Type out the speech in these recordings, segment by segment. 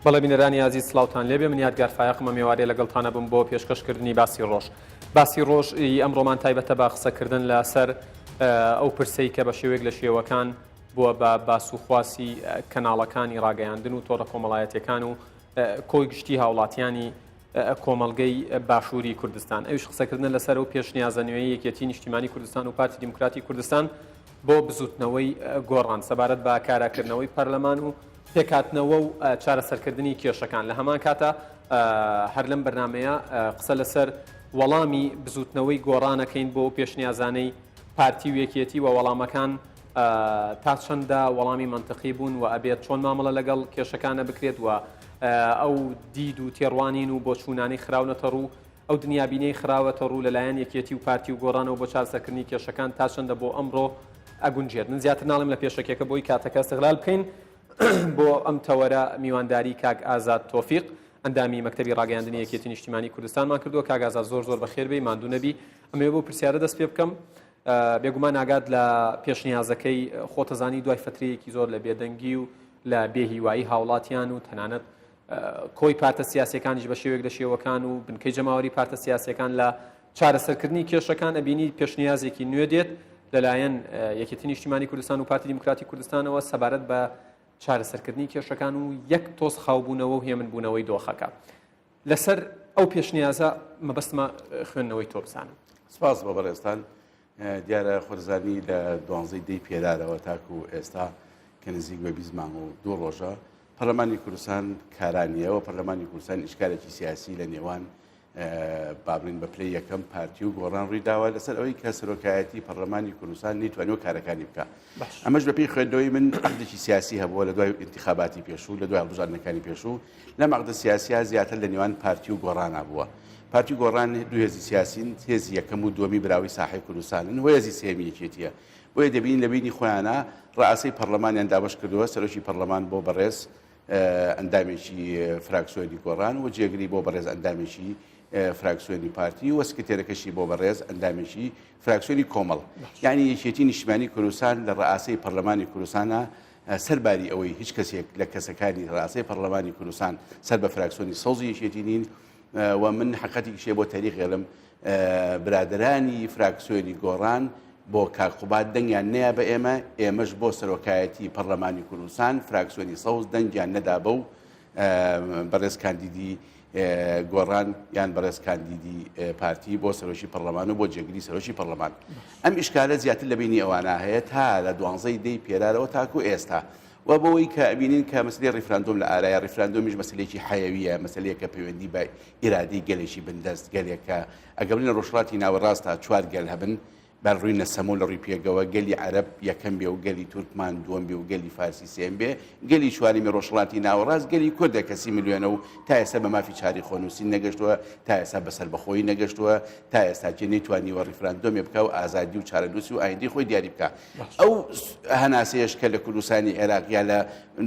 بەڵێ بینەرانی ئازیز سڵاوتان لێبێ من یادگار فایەقم ئەم ئێوارەیە لەگەڵتانە بم بۆ پێشکەشکردنی باسی ڕۆژ باسی ڕۆژ ی ئەمڕۆمان تایبەتە بە قسەکردن لەسەر ئەو پرسەی کە بە شێوەیەک لە شێوەکان بووە بە باس و خواسی کەناڵەکانی ڕاگەیاندن و تۆڕە کۆمەڵایەتیەکان و کۆی گشتی هاوڵاتیانی کۆمەڵگەی باشووری کوردستان ئەویش قسەکردنە لەسەر ئەو پێشنیازە نوێی یەکێتی نیشتیمانی کوردستان و پارتی دیموکراتی کوردستان بۆ بزوتنەوەی گۆڕان سەبارەت بە کاراکردنەوەی پەرلەمان و پێکهاتنەوە و چارەسەرکردنی کێشەکان لە هەمان کاتا هەر لەم بەرنمەیە قسە لەسەر وەڵامی بزوتنەوەی گۆڕانەکەین بۆ پێشنیازانەی پارتی و یەکێتی و وەڵامەکان تا چەندە وەڵامی مەنتقی بوون و ئەبێت چۆن مامەڵە لەگەڵ کێشەکانە بکرێت و ئەو دید و تێڕوانین و بۆچوونانەی خراونەتە ڕوو ئەو دنیابینەی خراوەتە ڕوو لەلایەن یەکێتی و پارتی و گۆڕانەوە بۆ چارەسەرکردنی کێشەکان تا چەندە بۆ ئەمڕۆ ئەگونجێت من زیاتر ناڵێم لە پێشەکیەکە بۆی کاتەکە استغلال بکەین بۆ ئەم تەوەرە میوانداری کاک ئازاد تۆفیق ئەندامی مەکتەبی ڕاگەیاندنی یەکێتی نیشتیمانی کوردستانمان کردووە کاک ئازاد زۆر زۆر بەخێر بێی ماندوو نەبی ئەمەوێ بۆ پرسیارە دەست پێ بکەم بێگومان ئاگات لە پێشنیازەکەی خۆتەزانی دوای فترەیەکی زۆر لە بێدەنگی و لە بێهیوایی هاوڵاتیان و تەنانەت کۆی پارتە سیاسەکانیش بە شێوەیەک لە شێوەکان و بنکەی جەماوەری پارتە سیاسەکان لە چارەسەرکردنی کێشەکان ئەبینی پێشنیازێکی نوێ دێت لەلایەن یەکێتی نیشتیمانی کوردستان و پارتی دیموکراتی کوردستانەوە سەبارەت بە چارەسەرکردنی کێشەکان و یەک تۆز خاوبوونەوە و هێمنبوونەوەی دۆخەکە لەسەر ئەو پێشنیازە مەبەستمە خوێندنەوەی تۆ بزانم. سپاس بۆ بەڕێزتان. دیارە خۆرزانی لە دوانزەی دەی پێرارەوە تاکو ئێستا کە نزیک بە 20 مانگ و دوو ڕۆژە پەرلەمانی کوردستان کارانیەوە پەرلەمانی کوردستان ئیشکالێکی سیاسی لە نێوان با بڵێین بە پلەی یەکەم پارتی و گۆڕان ڕوویداوە لەسەر ئەوەی کە سەرۆکایەتی پەرلەمانی کوردستان نەیتوانیوە کارەکانی بکا ئەمەش بەپێی خوێندنەوەی من عەقدێکی سیاسی هەبووە لە دوای ئینتخاباتی پێشوو لە دوای هەڵبژاردنەکانی پێشوو لەم عەقدە سیاسیە زیاتر لە نێوان پارتی و گۆڕانا بووە پارتی و گۆڕان دوو هێزی سیاسین هێزی یەکەم و دووەمی براوەی ساحەی کوردستانن و هێزی سێیەمی یەکێتیە بۆیە دەبینین لە بینی خۆیانە ڕەئاسەی پەرلەمانیان دابەش کردووە سەرۆکی پەرلەمان بۆ بەڕێز ئەندامێکی فراکسیۆنی گۆڕان و جێگری بۆ بەڕێز ئەندامێکی فراکسیۆنی پارتی و سکرتێرەکەشی بۆ بەڕێز ئەندامێکی فراکسیۆنی کۆمەڵ یعنی یەکێتی نیشتمانی کوردستان لە ڕئاسەی پەرلەمانی کوردستانە سەرباری ئەوەی هیچ کەسێک لە کەسەکانی ڕاستەی پەرلەمانی کوردستان سەر بە فراکسیۆنی سەوزی یەکێتی نین و من حقەتێکیش هەیە بۆ تەریق ئێڵم برادەرانی فراکسیۆنی گۆڕان بۆ کاک قوباد دەنگیان نەیا بە ئێمە، ئێمەش بۆ سەرۆکایەتی پەرلەمانی کوردستان فراکسیۆنی سەوز دەنگیان نەدا بەو بەڕێز کاندیدی گۆڕان یان بەڕێز کاندیدی پارتی بۆ سەرۆکی پەرلەمان و بۆ جێگری سەرۆکی پەرلەمان. ئەم ئیشکالە زیاتر لە بینی ئەوانە هەیە تا لە دوانزەی دەی پێرارەوە تاکو ئێستا و بەوەی کە ئەبینین کە مەسەلەی ڕیفراندۆم لە ئارایە، ڕیفراندۆمیش مەسەلەیەکی حەیەوییە، مەسەلەیەک کە پەیوەندی بە ئیرادەی گەلێکی بندەست، گەلێک کە ئەگەر بڵێین لە ڕۆژهەڵاتی ناوەڕاستدا چوار گەل هەبن، بە ڕووی نەسەمە و لە ڕووی پێگەوە گەلی عەرەب یەکەم بێ و گەلی تورکمان دووەم بێ و گەلی فارسی سێیەم بێ، گەلی چوارەمی ڕۆژهەڵاتی ناوەڕاست گەلی کوردە کە سی ملیۆنە و تا ئێستا بە مافی چاری خۆنووسین نەگەشتووە، تا ئێستا بە سەربەخۆیی نەگەشتووە، تا ئێستاکێ نەیتوانیوە ڕیفراندۆمێ بکا و ئازادی و چارەنووسی و ئایندەی خۆی دیاری بکا. ئەو هەناسەیەش کە لە کوردستانی عێراق یا لە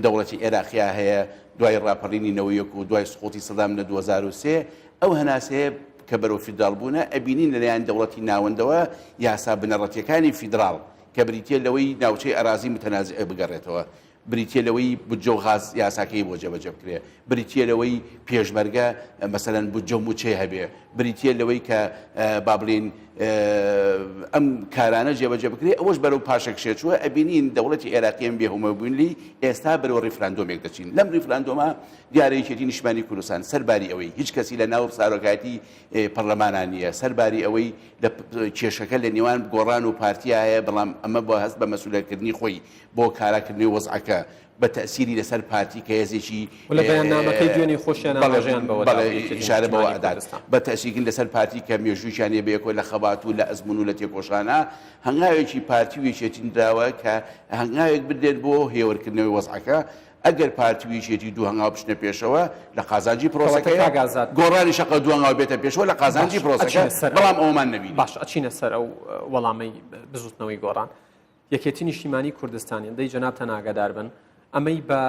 دەوڵەتی عێراقیا هەیە دوای ڕاپەڕینی 91 و دوای سقوطی سەدام لە 2003 ئەو هەناسەیە کە بەرەو فیدراڵ بوونە ئەبینین لەلایەن دەوڵەتی ناوەندەوە یاسا بنەڕەتیەکانی فیدراڵ کە بریتیە لەوەی ناوچەی ئەرازی متەنازعە بگەڕێتەوە بریتیە لەوەی بودجە و غاز یاساکەی بۆ جێبەجێ بکرێ، بریتیە لەوەی پێشمەرگە مەسەلەن بودجە و موچەی هەبێ، بریتیە لەوەی کە با بڵێین ئەم کارانە جێبەجێ بکرێ، ئەوەش بەرەو پاشەکشێ چووە، ئەبینین دەوڵەتی عێراقی ئەم بێهومەبوونلی ئێستا بەرەو ڕیفراندۆمێک دەچین، لەم ڕیفراندۆمە دیارە یەکێتی نیشتمانی کوردستان سەرباری ئەوەی هیچ کەسی لە ناو سارۆکایەتی پەرلەمانا نییە، سەرباری ئەوەی لە کێشەکە لە نێوان گۆڕان و پارتیا هەیە، بەڵام ئەمە بە هەست بە مەسئولیەتکردنی خۆی بۆ کاراکردنەوەی وەزعەکە بە تەئسیری لەسەر پارتی کە هێزێکی و لە بەیاننامەکەی دوێنێ خۆشیان بەڵێ ئاماژەیان بەوە بەڵێ داوە یەکێتی ئیشارە بەوە نیشتیمانی ئەدات کوردستان. بە تەئسیرکردن لەسەر پارتی کە مێژوویشیان هەیە بەیەکەوە لە خەبات و لە ئەزموون و لە تێکۆشانا هەنگاوێکی پارتی و یەکێتی نراوە کە هەنگاوێک بدرێت بۆ هێورکردنەوەی وەزعەکە ئەگەر پارتی و یەکێتی دوو هەنگاو بچنە پێشەوە لە قازانجی کەواتە پرۆسەکەیە کاک ئازاد گۆڕانیش هەقە دوو هەنگاو بێتە پێشەوە لە قازانجی باش پرۆسەکە ئەچینە سەر ئەو بەڵام ئەوەمان نەبینی. باش ئەچینە سەر ئەو وەڵامەی بزووتنەوەی گۆڕان یەکێتی نیشتیمانی کوردستان هێندەی جەنابتان ئاگادار بن ئەمەی بە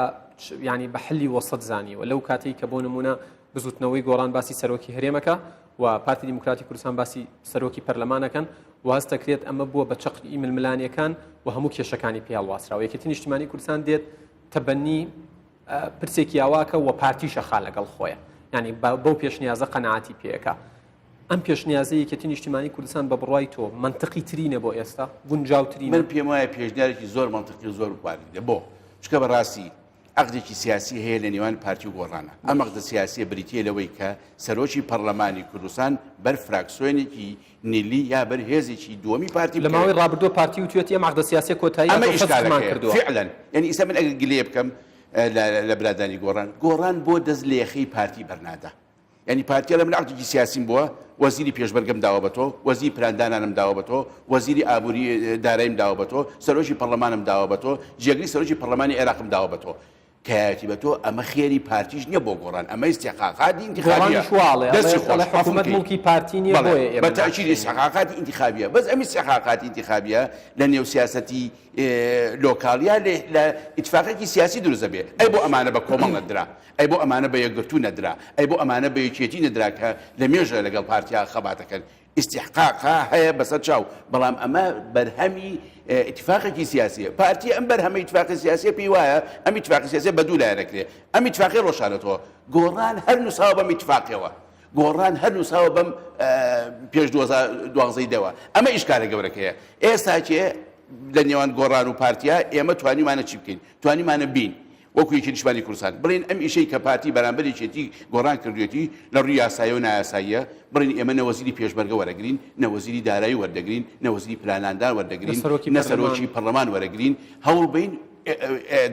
ینی بە حلی وەسەت زانیوە لەو کاتێک کە بۆ نمونە بزوتنەوەی گۆڕان باسی سەرۆکی هەرێمەکە و پارتی دیموکراتی کوردستان باسی سەرۆکی پەرلەمانەکەن و هەست دەکرێت ئەمە بووە بە چەقی ململانیەکان و هەموو کێشەکانی پێڵواسراوە یەکێتی نیشتیمانی کوردستان دێت تەبەنی. پرسێکی ئاواکە و پارتیشە خا لەگەڵ خۆیە یعنی بەو پێشنیازە قەنەعاتی پێەکە ئەم پێشنیازەی یەکێتی نیشتیمانی کوردستان بە بڕوای تۆ مەنتقی ترینە بۆ ئێستا؟ گونجاوترینە؟ من پێم وایە پێشنیارێکی زۆر مەنتقی و زۆر واریدە. بۆ؟ چونکە بە ڕاستی عەقدێکی سیاسی هەیە لە نێوان پارتی و گۆڕانە. ئەم عەقدە سیاسیە بریتیە لەوەی کە سەرۆکی پەڕلەمانی کوردستان بەر فراکسیۆنێکی نیلی یا بەر هێزێکی دووەمی پارتی لە ماوەی بکەوێت. ڕابردووە پارتی وتویەتی ئەم عەقدە سیاسیە کۆتایی ئەمە هاتووە فەسخمان ئیشکالەکەیە کردووە. فعلا. یانی ئیستا من ئەگەر گلەیە بکەم لە برادانی گۆڕان، گۆڕان بۆ دەست لە یەخەی پارتی بەرنادا؟ یانی پارتی ئەڵێ من عەقدێکی سیاسیم بووە، وەزیری پێشمەرگەم داوە بە تۆ، وەزیری پلاندانانم داوە بە تۆ، وەزیری ئابووری داراییم داوە بە تۆ، سەرۆکی پەڕلەمانم داوە بە تۆ، جێگری سەرۆکی پەڕلەمانی عێراقم داوە بە تۆ. کەیەتی بە تۆ، ئەمە خێری پارتیش نییە بۆ گۆڕان، ئەمە ئیستیحقاقاتی ئینتیخابییە. گۆڕانیش وا ئەڵێ، دەستی ئەڵێ خۆش، ئەڵێ عەفوم حکوومەت کەی. موڵکی پارتی نییە بەڵێ، بۆیە ئێمە بە تەئکید ناکشێنین. ئیستیحقاقاتی ئینتیخابییە، بەس ئەم ئیستیحقاقاتی ئینتیخابییە لە نێو سیاسەتی لۆکاڵیا لە ئیتفاقێکی سیاسی دروست دەبێ. ئەی بۆ ئەمانە بە کۆمەڵ نەدرا؟ ئەی بۆ ئەمانە بە یەکگرتوو نەدرا؟ ئەی بۆ ئەمانە بە یەکێتی نەدرا کە لە مێژە لەگەڵ پارتیا خەباتەکەن؟ ئیستیحقاقە هەیە بەسەر چاو، بەڵام ئەمە بەرهەمی ئیتفاقێکی سیاسیە. پارتی ئەم بەرهەمە ئیتفاقی سیاسیە پێی وایە ئەم ئیتفاقی سیاسیە بە دوو لایە دەکرێ. ئەم ئیتفاقی ڕۆشانەتەوە. گۆڕان هەر نووساوە بەم ئیتفاقیەوە. گۆڕان هەر نووساوە بەم پێش 2012 دەوە. ئەمە ئیشکالە گەورەکەیە. ئێستا کێ لە نێوان گۆڕان و پارتیا ئێمە توانیمانە چی بکەین؟ توانیمانە بین. وەکو یەکێتی نیشتمانی کوردستان بڵێین ئەم ئیشەی کە پارتی بەرامبەر یەکێتی گۆڕان کردوێتی لە ڕووی یاساییەوە نایاساییە، بڵێین ئێمە نە وەزیری پێشمەرگە وەرەگرین، نە وەزیری دارایی وەردەگرین، نە وەزیری پلاناندان وەردەگرین، نە سەرۆکی پەرلەمان وەرەگرین، هەوڵ بەین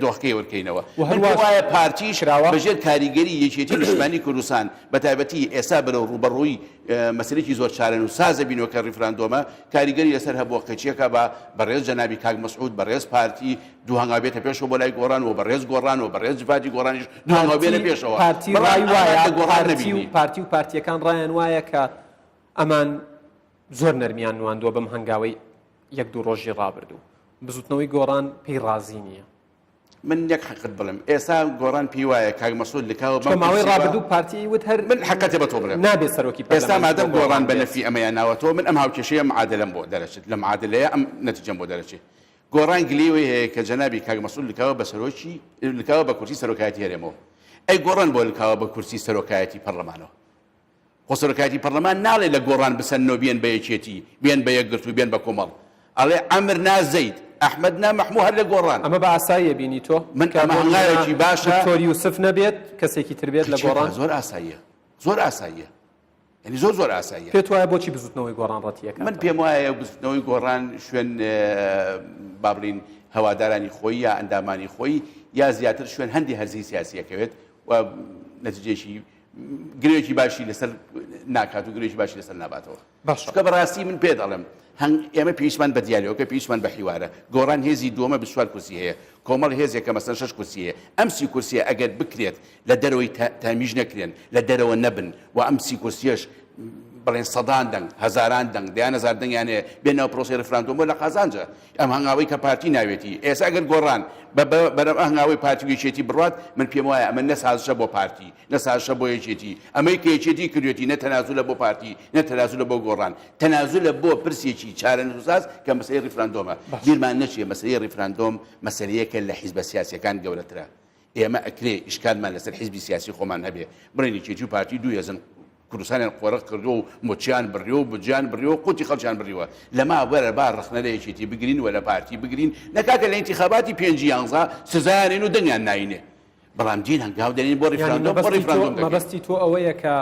دۆخەکەی وەرکەینەوە. من پێم وایە پارتیش بەژێر کاریگەری یەکێتی نیشتمانی کوردستان بە تایبەتی ئێستا بەرەو ڕووبەڕووی مەسەلەیەکی زۆر چارەنووسسازە بینەوە کە ڕیفراندۆمە، کاریگەری لەسەر هەبووە قەیچیەکە بە بەڕێز جەنابی کاک مەسعود، بەڕێز پارتی، دوو هەنگاو بێتە پێشەوە بۆ لای گۆڕان و بەڕێز گۆڕان و بەڕێز جڤاتی گۆڕانیش دوو هەنگاو بێنە پێشەوە. پارتی بەڵام ڕای وایە ئەمە لە گۆڕان پارتی و نەبینی. پارتی و پارتیەکان ڕایان وایە کە ئەمان زۆر نەرمیان نواندووە بەم هەنگاوەی یەک دوو ڕۆژی ڕابردوو. بزوتنەوەی گۆڕان پێی ڕازی نییە. من یەک حەقت بڵێم ئێستا گۆڕان پێی وایە کاک مەسعود لکاوە چونکە بەم ماوەی کورسیوە ڕابردوو پارتی وت هەر من حەقەتە بە تۆ بڵێم نابێ سەرۆکی ئێستا پەرلەمانیش بۆ مادەم گۆڕان گۆڕان بە بێت. نەفی ئەمەیان ناوەتەوە من ئەم هاوکێشەیە معادلەم بۆ دەرەچێت لە معادلەیە ئەم نەتیجەم بۆ دەرەچێت گۆڕان گلەیی هەیە کە جەنابی کاک مەسعود لکاوە بە سەرۆکی لکاوە بە کورسی سەرۆکایەتی هەرێمەوە ئەی گۆڕان بۆ لکاوە بە کورسی سەرۆکایەتی پەرلەمانەوە خۆ سەرۆکایەتی پەرلەمان ناڵێ لە گۆڕان بسەننەوە بیەن بە یەکێتی بیەن بە یەکگرتوو بیەن بە کۆمەڵ ئەڵێ عەمر نا زەید ئەحمەد نا مەحموو هەر لە گۆڕان. ئەمە بە ئاساییە بینی تۆ من کە ئەمە بۆ نمونە هەنگاوێکی باشە. دکتۆر یوسف نەبێت کەسێکی تر بێت لە گۆڕان؟ زۆر ئاساییە زۆر ئاساییە یعنی زۆر زۆر ئاساییە. پێت وایە بۆچی بزوتنەوەی گۆڕان ڕەتیەکاتەوە؟ من پێم وایە بزوتنەوەی گۆڕان شوێن با بڵین هەوادارانی خۆی یا ئەندامانی خۆی یا زیاتر شوێن هەندی هەرزی سیاسیەکەوێت و نەتیجەیەکی گرێکی باشی لەسەر ناکات و گرێکی باشی لەسەر ناباتەوە. باشە. چونکە بەڕاستی من پێت ئەڵێم هەنگ ئێمە پێویستمان بە دیالۆگە پێویستمان بە حیوارە گۆڕان هێزی دووەمە 24 کورسی هەیە کۆمەڵ هێزێکە مەسەن شەش کورسی هەیە ئەم سی کورسیە ئەگەر بکرێت لە دەرەوەی تامیش نەکرێن لە دەرەوە نەبن و ئەم سی کورسیەش بڵێن سەدان دەنگ هەزاران دەنگ دەیان هەزار دەنگیان هەیە بێن ناو پرۆسەی ڕیفراندۆم بۆ لە قازانجە ئەم هەنگاوەی کە پارتی ناوێتی ئێستا ئەگەر گۆڕان بە بەرەو ئەم هەنگاوەی پارتی و یەکێتی بڕوات من پێم وایە ئەمە نە سازشە بۆ پارتی نە سازشە بۆ یەکێتی ئەمەی کە یەکێتی کردوێتی نە تەنازولە بۆ پارتی نە تەنازولە بۆ گۆڕان تەنازولە بۆ پرسێکی چارەنووسساز کە مەسەلەی ڕیفراندۆمە بیرمان نەچێ مەسەلەی ڕیفراندۆم مەسەلەیەکە لە حیزبە سیاسیەکان گەورەترە ئێمە ئەکرێ ئیشکالمان لەسەر حیزبی سیاسی خۆمان هەبێ بڵێن یەکێتی و پارتی دوو هێزن کوردستانیان قۆرخ کردووە و موچیان بڕیوە و بودجەیان بڕیوە و قوتی خەڵکیان بڕیوە لەما وەرە با ڕەخنە لە یەکێتی بگرین و لە پارتی بگرین نەکاکە لە ئینتیخاباتی پێنجی یانزە سزایانین و دەنگیان ناینێ بەڵام دین هەنگاو دەنێن بۆ یانی ڕیفراندۆم بۆ مەبەستی تۆ ڕیفراندۆم دەکەین. مەبەستی تۆ ئەوەیە کە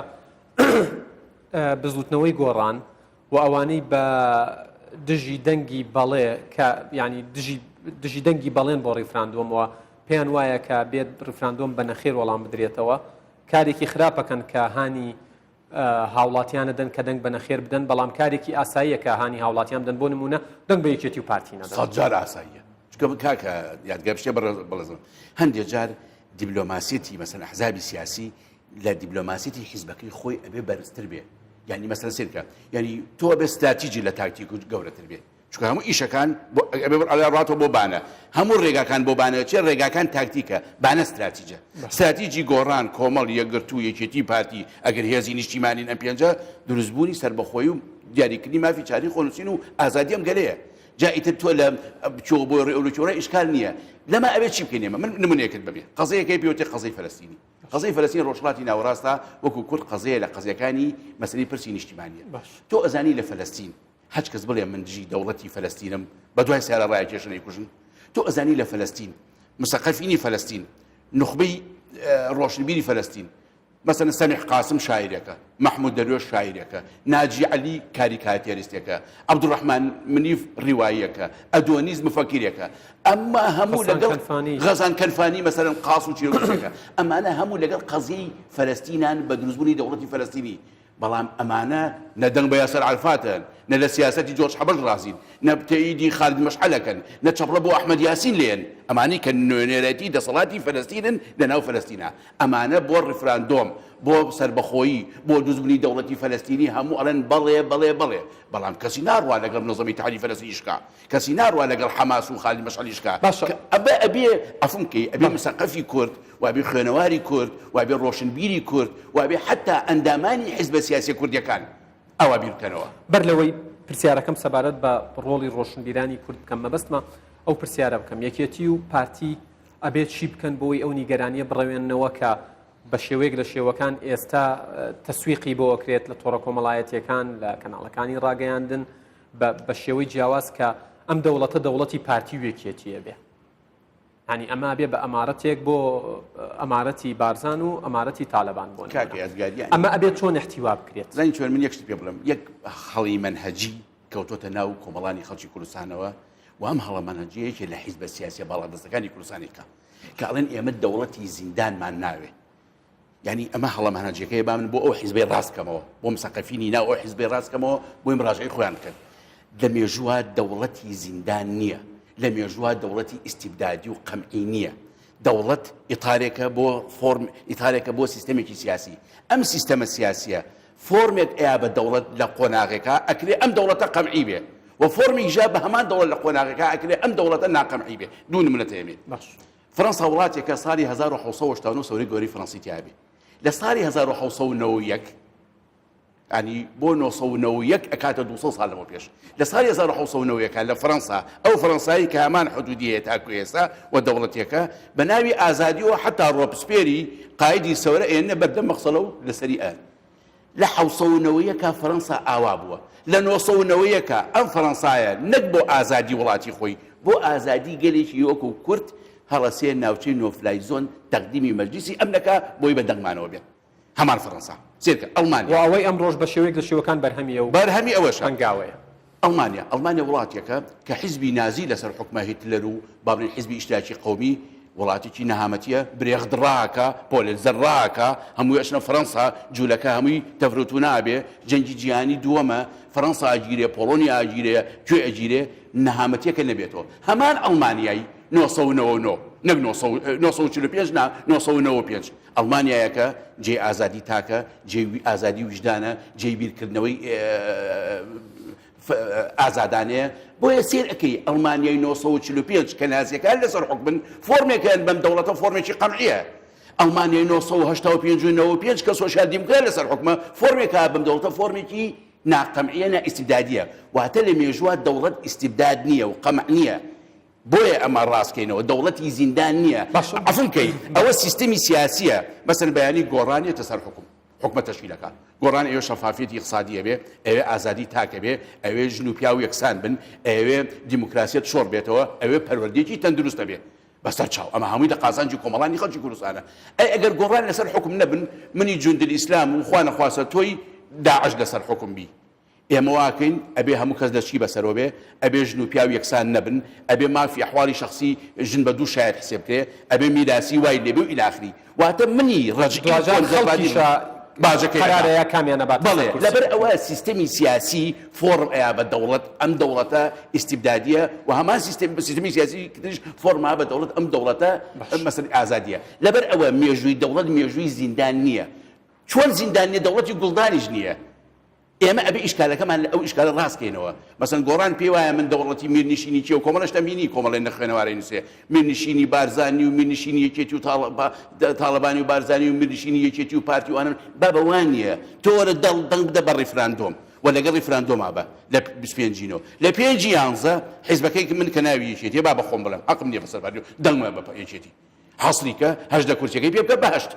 بزوتنەوەی گۆڕان و ئەوانەی بە دژی دەنگی بەڵێ کە یانی دژی دژی دەنگی بەڵێن بۆ ڕیفراندۆم و پێیان وایە کە بێت ڕیفراندۆم بە نەخێر وەڵام بدرێتەوە کارێکی خراپەکەن کە هانی هاوڵاتیانە دەن کە دەنگ بە نەخێر بدەن بەڵام کارێکی ئاساییە کە هانی هاوڵاتیان بدەن بۆ نمونە دەنگ بە یەکێتی و پارتی نەدەن. سەد جار ئاساییە چونکە من کاکە یادگار شتێ بەڕێزم هەندێ جار دیبلۆماسیەتی مەسەن ئەحزابی سیاسی لە دیبلۆماسیەتی حیزبەکەی خۆی ئەبێ بەرزتر بێ یعنی مەسەن سیرکە یعنی تۆ ئەبێ ستراتیجی لە تاکتیک و گەورەتر بێ چونکە هەموو ئیشەکان بۆ ئەبێ بڕ ئەڵێ ڕاتەوە بۆ بانە هەموو ڕێگاکان بۆ بانە چێ ڕێگاکان تاکتیکە بانە ستراتیجە ستراتیجی گۆڕان کۆمەڵ یەکگرتوو یەکێتی پارتی ئەگەر هێزی نیشتیمانین ئەم پێنجە دروستبوونی سەربەخۆیی و دیاریکردنی مافی چاری خۆنووسین و ئازادی ئەم گەلەیە. جا ئیتر تۆ لە بچۆ بۆ ڕێ ئەولو چۆرە ئیشکال نییە لەمە ئەبێ چی بکەین ئێمە من نمونەیەکت بەمێ قەزەیەکەی پێوتێ قەزەی فەلەستینی قەزەی فەلەستین ڕۆژهەڵاتی ناوەڕاستە وەکو کورد قەزەیە لە قەزیەکانی مەسەلەی پرسی نیشتیمانیە باش. تۆ ئەزانی لە فەلەستین هەچ کەس بڵێ من دژی دەوڵەتی فەلەستینم بە دوای سیارە ڕایەکێشن ئەیکوژن تۆ ئەزانی لە فەلەستین مسەقەفینی فەلەستین نوخبەی ڕۆشنبیری فەلەستین مەسەلەن سەمیح قاسم شاعیرێکە، مەحمود دەروێش شاعیرێکە، ناجی عەلی کاریکاتێریستێکە، عەبدولڕەحمان منیف ڕیواییەکە، ئەدۆنیس مفەکیرێکە. ئەمە هەموو غەسان لەگەڵ کەنفانی. غەزان کەنفانی مەسەلەن قاس و چیرۆکێکە. ئەمانە هەموو لەگەڵ قەزیەی فەلەستینان بە دروستبوونی دەوڵەتی فەلەستینی. بەڵام ئەمانە نە دەنگ بە یاسەر عەرفاتن، نە لە سیاسەتی جۆرج حەبەش ڕازین، نە تەئیدی خالد مەشعەل ئەکەن، نە چەپڵە بۆ ئەحمەد یاسین لێن، ئەمانەی کە نوێنەرایەتی دەسەڵاتی فەلەستینن لە ناو فەلەستینا، ئەمانە بۆ ڕیفراندۆم، بۆ سەربەخۆیی، بۆ دروستبوونی دەوڵەتی فەلەستینی هەموو ئەڵێن بەڵێ، بەڵێ، بەڵێ، بەڵام کەسی ناڕوا لەگەڵ منەزەمەی تەحریری فەلەستینیش بکا، کەسی ناڕوا لەگەڵ حەماس و خالد مەشعەلیش بکا. باشە. کە ئەبێ ئەبێ عەفوم کەی، ئەبێ مسەقەفی کورد و ئەبێ خوێنەواری کورد و ئەبێ ڕۆشنبیری کورد و ئەبێ حەتا ئەندامانی حیزبە سیاسیە کوردیەکان ئاوا بیر بکەنەوە. بەر لەوەی پرسیارەکەم سەبارەت بە ڕۆڵی ڕۆشنبیرانی کورد بکەم، مەبەستمە ئەو پرسیارە بکەم، یەکێتی و پارتی ئەبێ چی بکەن بۆی ئەو نیگەرانیە بڕەوێننەوە کە بە شێوەیەک لە شێوەکان ئێستا تەسویقی بۆ ئەکرێت لە تۆڕە کۆمەڵایەتیەکان، لە کەناڵەکانی ڕاگەیاندن بە شێوەی جیاواز کە ئەم دەوڵەتە دەوڵەتی پارتی و یەکێتیە بێ؟ یانی ئەمە بێ بە ئەمارەتێک بۆ ئەمارەتی بارزان و ئەمارەتی تالەبان بۆ کاکە یادگاریان ئەمە ئەبێت چۆن احتیوا بکرێت؟ زانی چۆن من یەک شت پێ بڵێم یەک هەڵی مەنهەجی کەوتۆتە ناو کۆمەڵانی خەڵکی کوردستانەوە و ئەم هەڵە مەنهەجیە یەکێ لە حیزبە سیاسیە باڵادەستەکانی کوردستانێکە کە ئەڵێن ئێمە دەوڵەتی زیندانمان ناوێ یانی ئەمە هەڵە مەنهەجیەکەیە با من بۆ ئەو حیزبەی ڕاست کەمەوە بۆ مسەقەفینی ناو ئەو حیزبەی ڕاست کەمەوە بۆی مراجعەی خۆیان بکەن لە مێژووە دەوڵەتی زیندان نییە لە مێژووە دەوڵەتی ئیستیبدادی و قەمعی نییە دەوڵەت ئیتارێکە بۆ فۆرم ئیتارێکە بۆ سیستەمێکی سیاسی ئەم سیستەمە سیاسیە فۆرمێک ئەیا بە دەوڵەت لە قۆناغێکا ئەکرێ ئەم دەوڵەتە قەمعی بێ و فۆرمیشە بە هەمان دەوڵەت لە قۆناغێکا ئەکرێ ئەم دەوڵەتە ناقەمعی بێ دوو نمونە تێمێ باش فڕەنسا وڵاتێکە ساڵی 1789 سەوری گەورەی فڕەنسی تیا بێ لە ساڵی 1791 ینی بۆ 991 ئەکاتە 200 ساڵ لەمە پێش لە ساڵی 1990 لە فڕەنسا ئەو فڕەنسایی کە هەمان حدودی هەیە تاکو ئێستا و دەوڵەتێکە بە ناوی ئازادیەوە حتا ڕۆپسپێری قایدی سەورە ئێنە بەردەم مەخسەلە و لەسەری ئەر لە حەوسەونەوەیەکا فەرەنسا ئاوا بووە، لە نۆسەونەوەیەکا ئەم فەرەنسایە نەک بۆ ئازادی وڵاتی خۆی، بۆ ئازادی گەلێکی وەکو کورد هەڵەسێ ناوچەی no fly zone تەقدیمی مەجلیسی ئەمنەکا بۆی بە دەنگمانەوە بێت. هەمان فەرەنسا. سەیرکە ئەڵمانیا. وە ئەوەی ئەمڕۆش بە شێوەیەک لە شێوەکان بەرهەمی ئەو بەرهەمی ئەوەشە. هەنگاوەیە. ئەڵمانیا، ئەڵمانیا وڵاتێکە کە حیزبی نازی لەسەر حوکمە هیتلەر و با بڵێین حیزبی ئیشتراکی قەومی وڵاتێکی نەهامەتیە برێخت ڕاکا پۆلێتزەر ڕاکا هەمووی ئەچنە فەرەنسا جوولەکە هەمووی تەفروتونا ئەبێ جەنگی جیهانی دووەمە فەرەنسا ئەگیرێ پۆڵۆنیا ئەگیرێ کوێ ئەگیرێ نەهامەتیەکە نەبێتەوە هەمان ئەڵمانیای 999 نەک 945 نا 995 ئەڵمانیایەکە جێی ئازادی تاکە، جێی ئازادی ویژدانە، جێی بیرکردنەوەی ئازادانەیە، بۆیە سەیر ئەکەی ئەڵمانیای 945 کە نازیەکان لەسەر حوکمن فۆرمێکیان بەم دەوڵەتە فۆرمێکی قەمعیە. ئەڵمانیای 985 و 95 کە سۆسیال دیموکرات لەسەر حوکمە فۆرمێکە بەم دەوڵەتە فۆرمێکی ناقەمعیە نا ئیستیبدادیە. واتە لە مێژووە دەوڵەت ئیستیبداد نییە و قەمع نییە. بۆیە ئەمە ڕاست کەینەوە دەوڵەتی زیندان نییە باشە. عەفوم کەی ئەوە سیستمی سیاسیە مەسەلەن بەیانی گۆڕان یەتە سەر حوکم حوکمە تەشکیلەکە گۆڕان ئەوێ شەفافیەتی ئیقسادی ئەبێ ئەوێ ئازادی تاک ئەبێ ئەوێ ژن و پیاو یەکسان بن ئەوێ دیموکراسیەت شۆڕ بێتەوە ئەوێ پەروەردەیەکی تەندروست ئەبێ بەسەر چاو ئەمە هەمووی لە قازانجی کۆمەڵانی خەڵکی کوردستانە ئەی ئەگەر گۆڕان لەسەر حوکم نەبن منی جوندل ئیسلام و خوا نەخواستە تۆی داعش لەسەر حوکم بی ئێمە واکەین ئەبێ هەموو کەس لەچکی بەسەرەوە بێ، ئەبێ ژن و پیاو یەکسان نەبن، ئەبێ مافی ئەحواڵی شەخسی ژن بە دوو شایەت حسێب بکرێ، ئەبێ میراسی وای لێبێ و ئیلی ئاخری. واتە منی ڕەجعی دواجار کۆنسەرڤاتیڤم خەڵکیشە باجەکەی ئەدا. قەرارە یا کامیان ئەباتە سەر بەڵێ، کورسی. لەبەر ئەوە سیستەمی سیاسی فۆڕم ئەیا بە دەوڵەت، ئەم دەوڵەتە ئیستیبدادییە و هەمان سیستەم سیستەمی سیاسی تریش فۆڕم ئەیا بە دەوڵەت، ئەم دەوڵەتە باشە. مەسەلەی ئازادییە. لەبەر ئەوە مێژووی دەوڵەت مێژووی زیندان نییە. چۆن زیندان نییە دەوڵەتی گوڵدانیش نییە. ئێمە ئەبێ ئیشکالەکەمان لە ئەو ئیشکالە ڕاست کەینەوە. مەسەن گۆڕان پێی وایە من دەوڵەتی میرنشینی کێ و کۆمەڵە شتم بینی کۆمەڵێ نەخوێنەوارەی نووسێ میرنشینی بارزانی و میرنشینی یەکێتی و تاڵەبانی و بارزانی و میرنشینی یەکێتی و پارتی و ئەوانە بابە وا نییە تۆ وەرە دەنگ بدە بە ڕیفراندۆم. و لەگەڵ ڕیفراندۆما بە لە 25 نۆ لە پێنجی یانزە حیزبەکەی من کە ناوی یەکێتیە با بە خۆم بڵێم حەقم نییە بەسەر پارتی دەنگمە بە یەکێتی حەسری کە 18 کورسیەکەی پێ بکە بە هەشت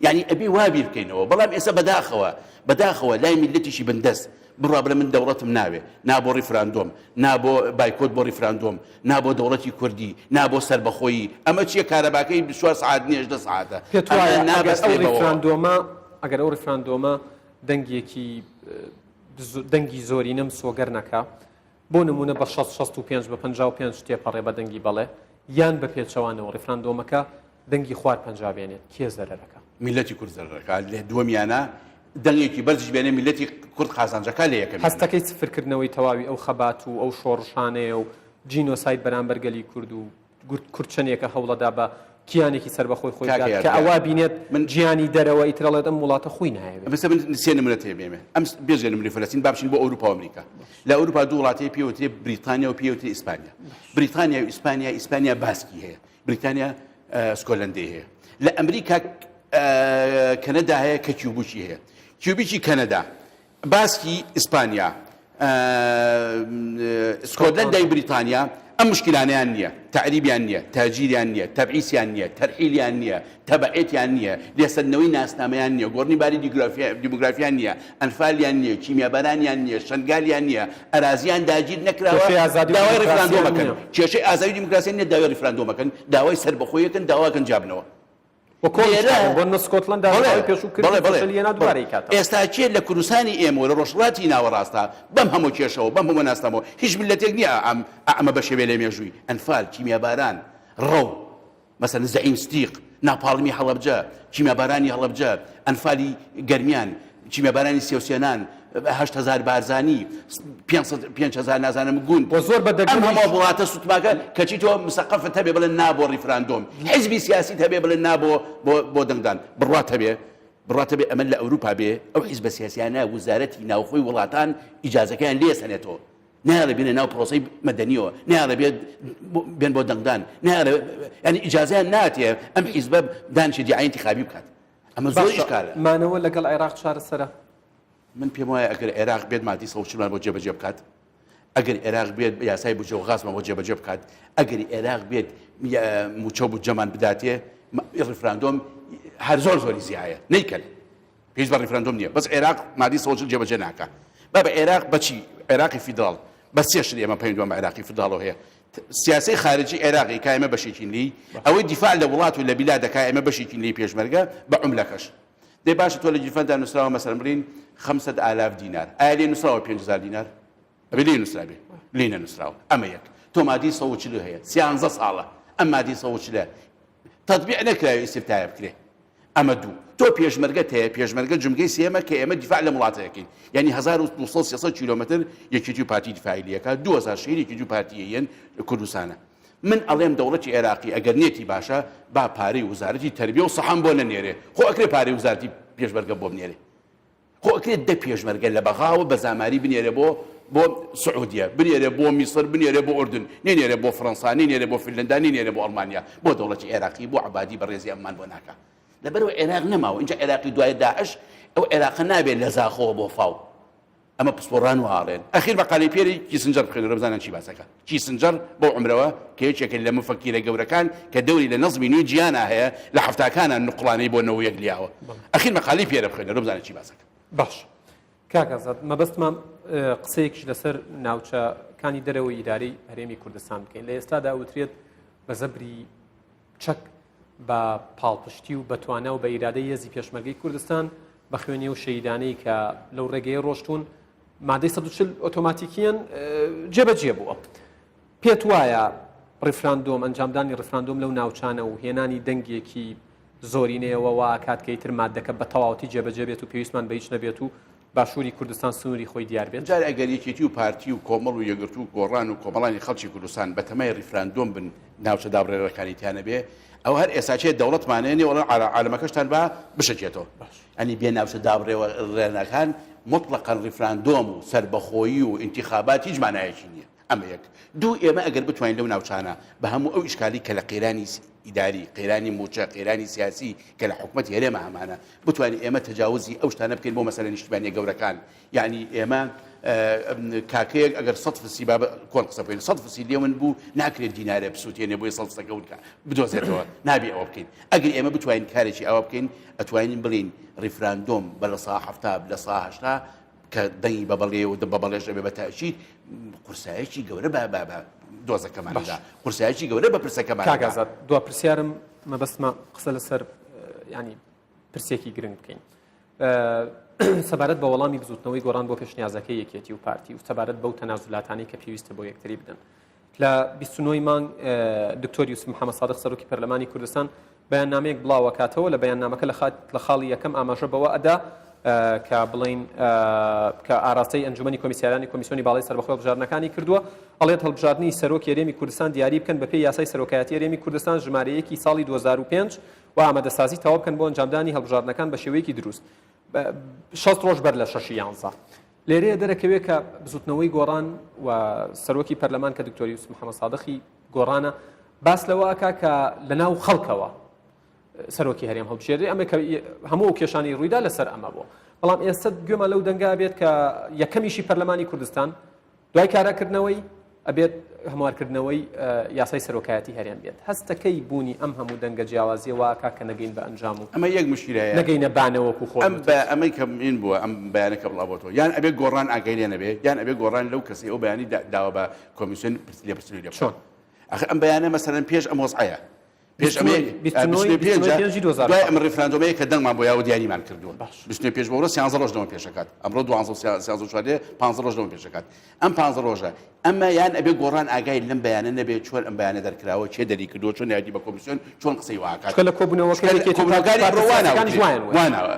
یعنی ئەبێ وا بیر بکەینەوە بەڵام ئێستا بەداخەوە بەداخەوە لای میللەتیشی بندەست بڕوا بڵێ من دەوڵەتم ناوێ نا بۆ ڕیفراندۆم نا بۆ بایکۆت بۆ ڕیفراندۆم نا بۆ دەوڵەتی کوردی نا بۆ سەربەخۆیی ئەمە چییە کارەباکەی 24 سەعات نییە 18 سەعاتە پێت وایە ئەمە ئەگەر ئەو نابەستێ بەوەوە ڕیفراندۆمە ئەگەر ئەو ڕیفراندۆمە دەنگێکی دەنگی زۆرینە مسۆگەر نەکا بۆ نمونە بە 60 65 بە 55 تێپەڕێ بە دەنگی بەڵێ یان بە پێچەوانەوە ڕیفراندۆمەکە دەنگی خوار 50 بێنێت کێ زەرەرەکە؟ میللەتی کورد زەرەرەکە لە دووەمیانە دەنگێکی بەرزیش بێنێ میللەتی کورد قازانجەکە لە یەکەمیانە. هەستەکەی سفرکردنەوەی تەواوی ئەو خەبات و ئەو شۆڕشانەیە و جینۆساید بەرامبەر گەلی کورد و کورد چەندێکە هەوڵەدا بە کیانێکی سەربەخۆی خۆی کاکە بدات کە یادگار ئەوا بینێت من جیانی دەرەوە ئیتر ئەڵێت ئەم وڵاتە خۆی نایەوێت. بەسە من سێ نمونە تێ بێمێ ئەم بێجگە نمونەی فەلەستین با بچین بۆ ئەوروپا و ئەمریکا لە ئەوروپا دوو وڵات هەیە پێی وترێ بریتانیا و پێی وترێ ئیسپانیا بریتانیا و ئیسپانیا ئیسپانیا باسکی هەیە بریتانیا سکۆلەندەی هەیە لە ئەمریکا کەنەدا هەیە کە کیوبوکی هەیە کیوبیکی کەنەدا باسکی ئیسپانیا سکۆتلەندای بریتانیا ئەم مشکلانەیان نییە تەعریبیان نییە تاجیریان نییە تەبعیسیان نییە تەرحیلیان نییە تەبعێتیان نییە لێسەندنەوەی ناسنامەیان نییە گۆڕنی باری دیموگرافیان نییە ئەنفالیان نییە کیمیابارانیان نییە شەنگالیان نییە ئەرازیان داگیر نەکراوە کێشەی ئازادی و داوای دیموکراسیان ڕیفراندۆمەکەن نییە. کێشەی ئازادی و دیموکراسیان نییە داوای ڕیفراندۆمەکەن داوای سەربەخۆیەکەن داواکەن جیابنەوە و کۆڵیش لێرە کردن بۆ نمونە سکۆتلەندا بەڵێ داوای پێشوو کردی بەڵێ بەڵێ فەشەلی هێنا بەڵێ دووبارەی کاتەوە. ئێستا کێ لە کوردستانی ئێمە و لە ڕۆژهەڵاتی ناوەڕاستا بەم هەموو کێشەوە بەم هەموو ناسنامەوە هیچ میللەتێک نییە ئەم ئەمە بەشێ بێ لە مێژووی ئەنفال کیمیاباران ڕەو مەسەلەن زەعیم ستیق، ناپاڵمی هەڵەبجە، کیمیابارانی هەڵەبجە، ئەنفالی گەرمیان، کیمیابارانی سێوسێنان، 8000 بارزانی، 5000 نازانم گوند. وە زۆر بە ئەم دەگمەنیش. هەموو وڵاتە سوتماکە، کەچی تۆ مسەقەفت هەبێ بڵێن نا بۆ ڕیفراندۆم، حیزبی سیاسیت هەبێ بڵێن نا بۆ بۆ بۆ دەنگدان. بڕوات هەبێ بڕوات هەبێ ئەمە لە ئەوروپا بێ ئەو حیزبە سیاسیانە وزارەتی ناوخۆی وڵاتان ئیجازەکەیان لێ سەنێتەوە. نایەڵێ بێنە ناو پرۆسەی مەدەنیەوە نایەڵێ بێت بێن بۆ دەنگدان نایەڵێ ینی ئیجازەیان ناتێ ئەم حیزبە دانیشێ دیعای انتخابی بکات ئەمە زۆر باشە ئیشکالە مانەوە لەگەڵ عێراق چارەسەرە؟ من پێم وایە ئەگەر عێراق بێت مادی سەوچمان بۆ جێبەجێ بکات ئەگەر عێراق بێت یاسای بودجە و غازمان بۆ جێبەجێ بکات ئەگەر عێراق بێت موچە و بودجەمان بداتێ ڕیفراندۆم هەر زۆر زۆری زیایە نیکەن پێویست بە ڕیفراندۆم نییە بەس عێراق مادەی 140 جێبەجێ ناکا بابە عێراق بەچی عێراقی فیدراڵ بە سێ شت ئێمە پەیوەندیمان بە عێراقی فیدراڵەوە هەیە سیاسەی خارجی عێراقی کە ئێمە بەشێکین لێی ئەوەی دیفاع لە وڵات و لە بیلاد دەکا ئێمە بەشێکین لێی پێشمەرگە بە عوملەکەش دەی باشە تۆ لە گیرفاندا نووسراوە مەسەلەن بڵێین 500 آلاف دینار ئایا لێ نووسراوە 5000 دینار ئەبێ لێی نووسرابێ لێی نەنووسراوە ئەمە یەک تۆ مادەی 140 هەیە سیانزە ساڵە ئەم مادەی 140 تەتبیع نەکراوە ئیستفتایە بکرێ ئەمە دوو تۆ پێشمەرگەت هەیە پێشمەرگە جومگەی سێمە کە ئێمە دیفاع لەم وڵاتە ئەکەین یعنی 1200 300 کیلۆمەتر یەکێتی و پارتی دیفاعی لێ ئەکات 2000 شەهید یەکێتی و پارتی یەن کوردستانە من ئەڵێم دەوڵەتی عێراقی ئەگەر نێتی باشە با پارەی وزارەتی تەربیە و سەحەم بۆ نەنێرێ خۆ ئەکرێ پارەی وزارەتی پێشمەرگە بۆ بنێرێ خۆ ئەکرێت دە پێشمەرگە لە بەغاوە بە زاماری بنێرێ بۆ بۆ سعودیە بنێرێ بۆ میسر بنێرێ بۆ ئوردن نەینێرێ بۆ فڕەنسا نەینێرێ بۆ فنلەندا نەینێرێ بۆ ئەڵمانیا بۆ دەوڵەتی عێراقی بۆ عەبادی بەڕێزی ئەممان بۆ ناکا لەبەرئەوە عێراق نەماوە ئینجا عێراقی دوای داعش ئەو عێراقە نابێت لە زاخۆوە بۆ فاو ئەمە پسپۆڕان واڵێن ئەخیر مەقالەی پێری کیسنجەر بخوێنەرە بزانن چی باسەکە کیسنجەر بەو عومرەوە کە یەکێکە لە مفەکیرە گەورەکان کە دەوری لە نەزمی نوێی جیهانا هەیە لە حەفتاکانا نوقڵانەی بۆ 91 لیاوە ئەخیر مەقالەی پێرە بخوێنەرە بزانە چی باسەکە. باش کاک ئازاد مەبەستمە قسەیەکیش لەسەر ناوچەکانی دەرەوەی ئیدارەی هەرێمی کوردستان بکەین لە ئێستادا ئەوترێت بە زەبری چەک بە پاڵپشتی و بە توانا و بە ئیرادەی هێزی پێشمەرگەی کوردستان بە خوێنی و شەیدانەی کە لەو ڕێگەیە ڕۆشتون مادەی 140 ئۆتۆماتیکیان جێبەجێ بووە. پێت وایە ڕیفراندۆم ئەنجامدانی ڕیفراندۆم لەو ناوچانە و هێنانی دەنگێکی زۆرینەیەوە وا ئەکات کە ئیتر مادەکە بە تەواوەتی جێبەجێ بێت و پێویستمان بە هیچ نەبێت و باشووری کوردستان سنووری خۆی دیار بێت؟ جارێ ئەگەر یەکێتی و پارتی و کۆمەڵ و یەکگرتوو و گۆڕان و کۆمەڵانی خەڵکی کوردستان بەتەمای ڕیفراندۆم بن ناوچە دابڕێنەرەکانی تیا نەبێ ئەوە هەر ئێساچێ دەوڵەتمان هەیە نێوەڵێن عالەمەکەشتان با بشەکێتەوە ئەنی بێ ناوچە دابڕێوەرەکان موتڵەقەن ڕیفراندۆم و سەربەخۆیی و ئینتیخابات هیچ مانایەکی نییە. ئەمە یەک. دوو ئێمە ئەگەر بتوانین لەو ناوچانە بە هەموو ئەو ئیشکالی کە لە قەیرانی ئیداری، قەیرانی مووچە، قەیرانی سیاسی کە لە حکومەتی هەرێما هەمانە، بتوانین ئێمە تەجاوزی ئەو شتانە بکەین بۆ مەسەلە نیشتیمانیە گەورەکان. یەعنی ئێمە کاکەیەک ئەگەر سەد فسی با کۆن قسە بکەین سەد فسی لێ ون بوو ناکرێت دینارێ بسووتێنێ بۆیە سەد فسەکە ون کا بدۆزێتەوە نابێ ئەوە بکەین ئەگەر ئێمە بتوانین کارێکی ئەوە بکەین ئەتوانین بڵێین ڕیفراندۆم بە 70% 80% کە دەنگی بە بەڵێ و بە بەڵێش ئەبێ بە تاکید قورسایەکی گەورە بە بە بە دۆزەکەماندا قورسایەکی گەورە بە پرسەکەمان کاک ئازاد دوا پرسیارم مەبەستمە قسە لەسەر ینی پرسێکی گرنگ بکەین سەبارەت بە وەڵامی بزوتنەوەی گۆڕان بۆ پێشنیازەکەی یەکێتی و پارتی و سەبارەت بەو تەنازولاتانەی کە پێویستە بۆ یەکتری بدەن لە 29 مانگ دکتۆر یوسف محەممەد سادق سەرۆکی پەرلەمانی کوردستان بەیاننامەیەک بڵاوەکاتەوە لە بەیاننامەکە لە خاڵی یەکەم ئاماژە بەوە ئەدا کە بڵین کە ئاراستەی ئەنجومی کۆمیسیارانی کۆمیسیۆنی باڵی سەربەخۆی هەڵبژاردنەکانی کردووە ئەڵێت هەڵبژاردنی سەرۆکی هەرێمی کوردستان دیاری بکەن بەپێی یاسای سەرۆکایەتی هەرێمی کوردستان ژمارەیەکی ساڵی 2005 و ئامادەسازی تەواو بکەن بۆ ئەنجامدانی هەڵبژاردنەکان بە شێوەیەکی دروست 60 ڕۆژ بەر لە شەشی یانزە. لێرەیە دەرەکەوێت کە بزوتنەوەی گۆڕان و سەرۆکی پەرلەمان کە دکتۆر یوسف محەممەد سادقی گۆڕانە باس لەوە ئەکا کە لە ناو خەڵکەوە سەرۆکی هەرێم هەڵبژێرێ ئەمە کە هەموو ئەو کێشانی ڕوویدا لەسەر ئەمە بوو بەڵام ئێستا گوێمان لەو دەنگا بێت کە یەکەمیشی پەرلەمانی کوردستان دوای کاراکردنەوەی ئەبێت هەموارکردنەوەی یاسای سەرۆکایەتی هەرێم بێت. هەستەکەی بوونی ئەم هەموو دەنگە جیاوازیە وا ئەکا کە نەگەین بە ئەنجام و ئەمە یەک مشکیلە هەیە. نەگەینە بانە وەکو خۆت ئەم وتت. بە ئەمەی کە من بووە ئەم بەیانە کە بڵاو بۆتەوە یان ئەبێ گۆڕان ئاگای لێ نەبێ یان ئەبێ گۆڕان لەو کەسەی ئەو بەیانی داوە بە کۆمیسیۆن لێپرسینەوەی لێ بکات. چۆن؟ ئەخر ئەم بەیانە مەسەلەن پێش ئەم وەزعەیە. پێش ئەمەیە دوای ئەم ڕیفراندۆمەیە کە دەنگمان بۆ یاوە دیاریمان کردووە بیست پێش بۆ سیانزە ڕۆژ لەوە پێشەکات ئەمڕۆ دوانزە سیانزە چواردە پانزە ڕۆژ لەوە پێشەکات ئەم پانزە ڕۆژە ئەمە یان ئەبێ گۆڕان ئاگای لەم بەیانە نەبێت چۆن ئەم بەیانە دەرکراوە چێ دەری کردووە چۆن یادی بە کۆمیسیۆن چۆن قسەی واکات لە کۆبوونەوەکانی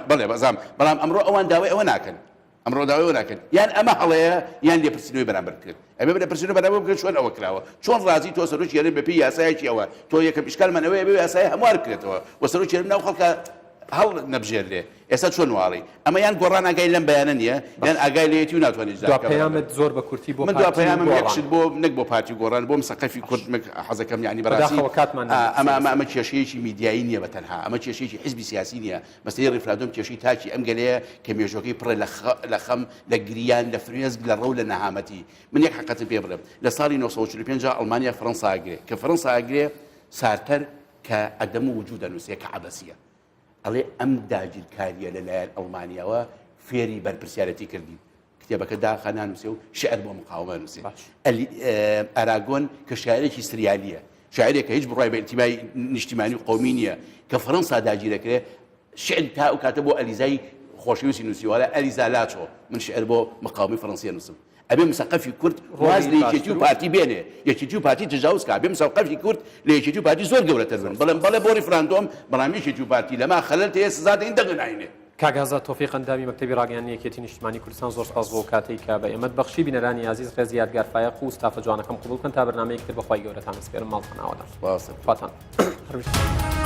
بەڵێ بەزام بەڵام ئەمڕۆ ئەوان داوای ئەوە ناکەن ئەمڕۆ داوای ئەوە ناکەن یان ئەمە هەڵەیە یان لێپرسینەوەی بەرامبەر بکرێت ئەبێ لێپرسینەوە بەرامبەر بکرێت چۆن ئەوە کراوە چۆن ڕازی تۆ سەرۆکی هەرێم بەپێی یاسایەکی ئەوە تۆ یەکەم ئیشکالمان ئەوەیە بێ یاسای هەموار بکرێتەوە و سەرۆکی هەرێم ناو خەڵکە هەڵ نەبژێررێ ئێستا چۆن واڵی ئەمە یان گۆڕان ئاگای لەم بەیانە نییە یان ئاگای لێیەتی و ناتوانێت دوا پەیامت زۆر بە کورتی بۆ من دوا پەیامم یەک شت بۆ نەک بۆ پارتی گۆڕان بۆ مسەقەفی کورد حەزەکەم یعنی بەڕاستی ئەمە ئەمە ئەمە کێشەیەکی میدیایی نییە بە تەنها ئەمە کێشەیەکی حزبی سیاسی نییە مەسەلەی ڕیفراندۆم کێشەی تاکی ئەم گەلەیە کە مێژوەکەی پڕە لە خەم، لە گریان، لە فرمێسک، لە ڕەو، لە نەهامەتی. من یەک حەقەتم پێ بڵێم، لە ساڵی 945 ئەڵمانیا فەرەنسا ئەگرێ، کە فەرەنسا ئەگرێ سارتەر کە عدم و وجود ئەنووسێ کە عەبەسییە، ئەڵێ ئەم داگیرکارییە لە لایەن ئەڵمانیاوە فێری بەرپرسیارەتی کردین. کتێبەکە داخە نانووسێ و شعر بۆ مقاومە نووسێ. ئەراگۆن کە شاعرێکی سریالییە، شاعرێک کە هیچ بڕوای بە ئینتیمای نیشتیمانی و قەومی نییە، کە فەرەنسا داگیرەکرێ، شعری تا ئەو کاتە بۆ ئەلیزای خۆشەویستی نووسیوە، ئەڵێ ئەلیزا لاچۆ من شعر بۆ مقاومەی فەرەنسی ئەنووسم. ئەبێ مسەقەفی کورد واز لە یەکێتی و پارتی بێنێ، یەکێتی و پارتی تەجاوز کا، ئەبێ مسەقەفی کورد لە یەکێتی و پارتی زۆر گەورەتر بن، بڵێن بەڵێ بۆ ڕیفراندۆم، بەڵام یەکێتی و پارتی لەما خەلەل تێیە سزا دەین دەنگ ناینێ. کاک ئازاد تۆفیق ئەندامی مەکتەبی ڕاگەیاندنی یەکێتی نیشتیمانی کوردستان زۆر سپاس بۆ ئەو کاتەی کە بە ئێمەت بەخشی بینەرانی ئازیز ڕێزی یادگار فایەق و ستافە جوانەکەم قبوڵ بکەن تا بەرنامەیەکی تر بە خوای گەورەتان ئەسپێرم ماڵتان ئاوەدان سپاس. خواتان هەر بژین.